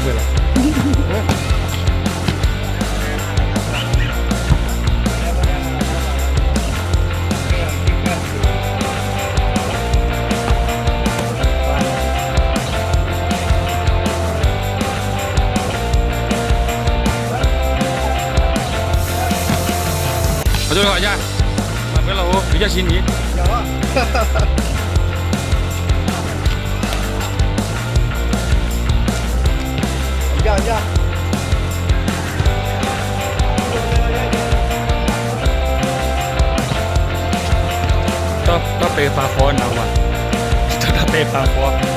ပှဲၤလီၤ. အဒိလီၤယါ, မၤပှဲၤလီၤဟိ, ယဆံနံၣ်. တၢ်ပဲာ်ပာ်ဃီနၤဝဲ, တၢ်ပဲာ်ပာ်ဃီ,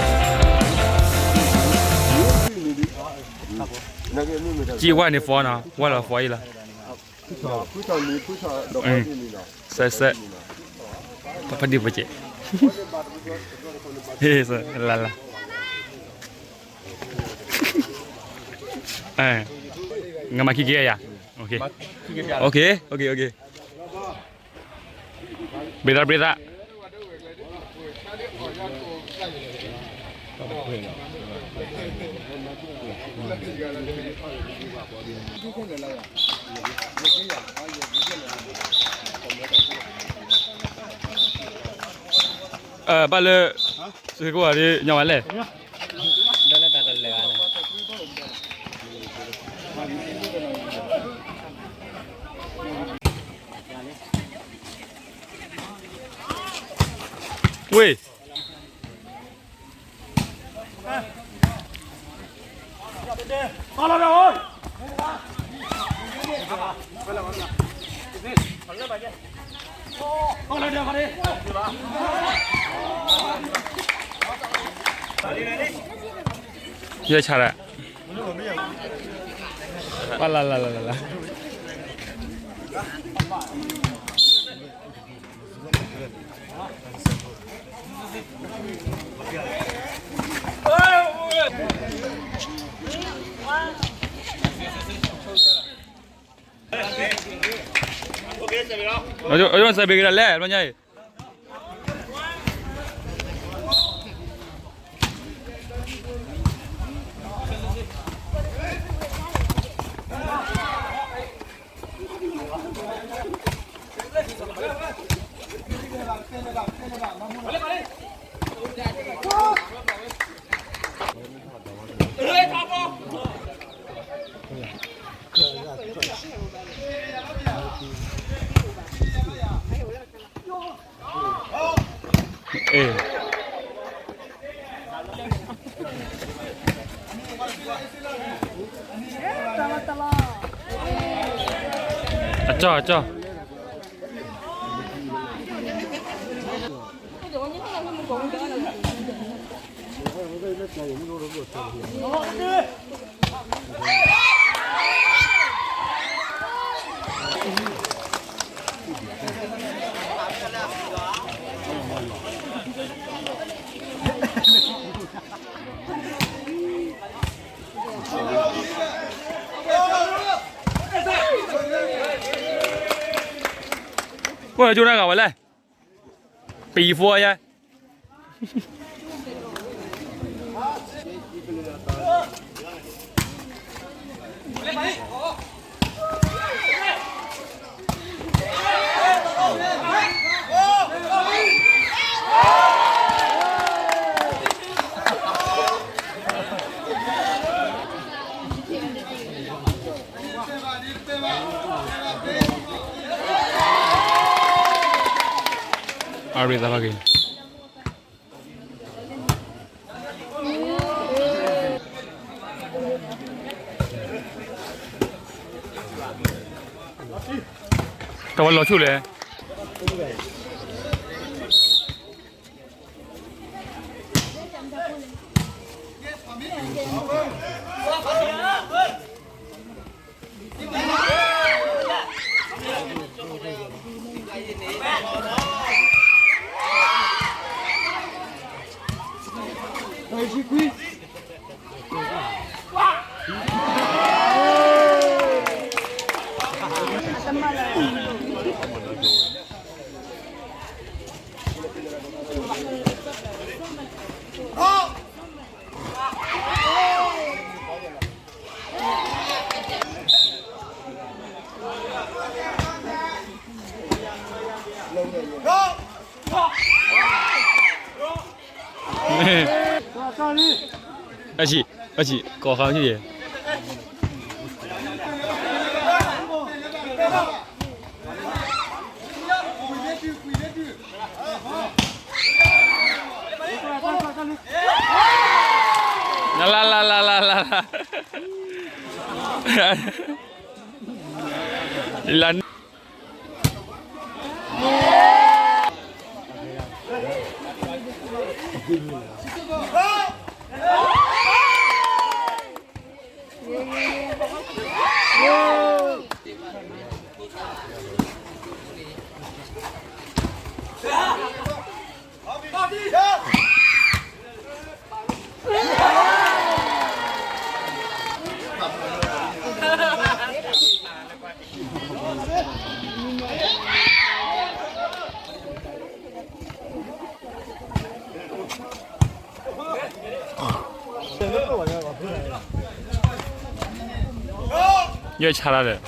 ကံဝါန့ၣ်ဖီနီၤ, ဝါလီၤဖီအံၤလီၤ. စဲးစဲး, ပဖးဒံးပက့ၢ်, လၢလၢ, ငါမၤခံက့ၤယၤ, ဘျ့သးဘျ့သး. ဘၣ်လၢ, စ့ၢ်ကီးဒ်ညီဝဲလဲၣ်. ဝ့ၢ် ယဆၢဒၣ်, ပလၢလၢလၢလၢလၢ. အဝဲစဲးဘ့ၣ်ကဒါလဲၣ်, ဘျီညါအံၤ. အကၠီ အကၠီ. ကွၢ်ကၠိနၢ်ဂၤဝဲလဲၣ်, ပံၤဖိယါ. အရ့သးဘၣ်က့ၤ, တၢ်ဝဲလီၤဆူၣ်လဲၣ်. အဆံး, အဆံး, ကိးဃါမ့ၢ်ဆံးယဲၢ်. လၢ်လၢ်လၢ်လၢ်လၢ်လၢ်, လၢ်. ယဲၢ်ဆါလၢ်ဒီး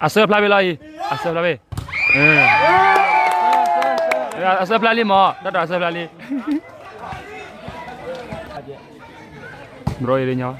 အဆၢဖျါဘ့ၣ်လီၤအံၤ, အဆၢဖျါဘ့ၣ်, အဆၢဖျါလံမး, တၢ်တၢ်အဆၢဖျါလံ, ဘြီအံၤလၢညါ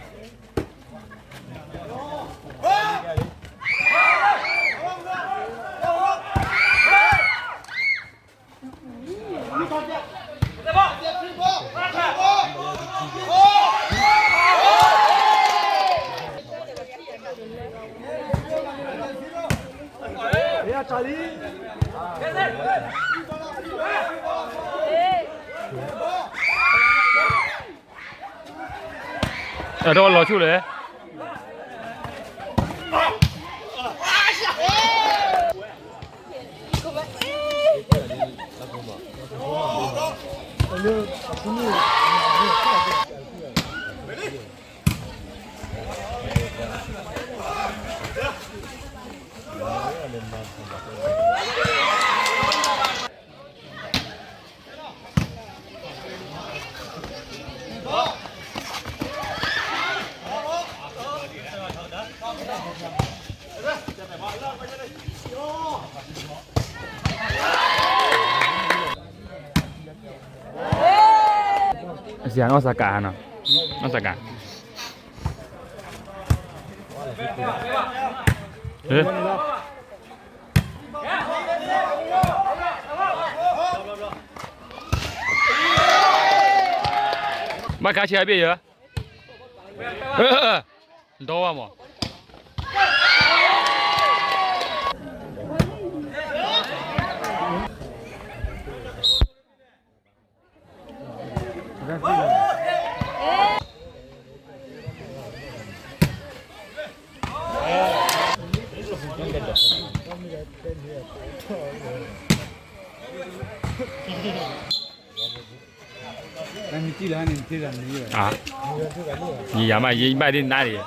အတလီၤဆူၣ်လဲၣ်. အစံးနီၢ်စကၤနီၤ, နီၢ်စကၤ, ဘၣ်ခါဆံးအဘ့ၣ်ယၤ, ဒီဝါမး. ယၤမး ယဘၣ်ဒ်နၤန့ၣ်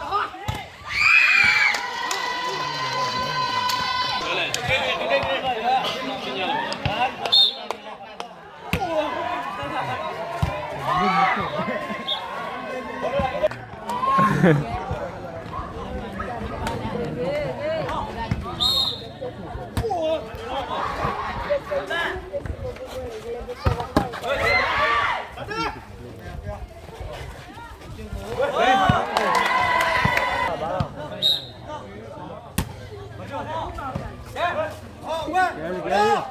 Ready, ready.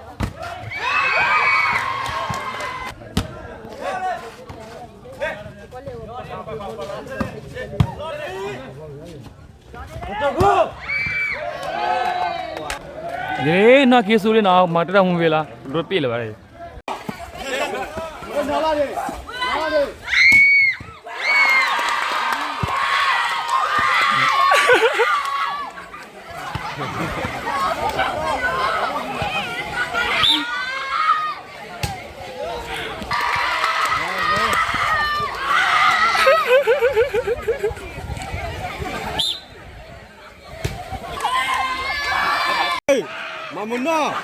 ယနီၢ်က့ၤဆူလံနီၤ မၤတၢ်မူဝဲလီၤ ဒိပ့ၣ်လၢၤဘၣ်. Mamo no.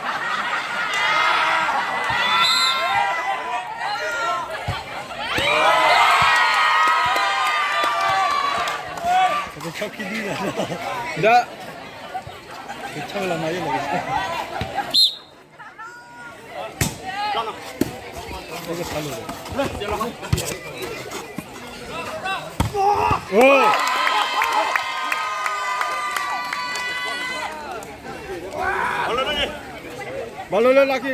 Dah. Kacau lah mari lagi. Balo le laki.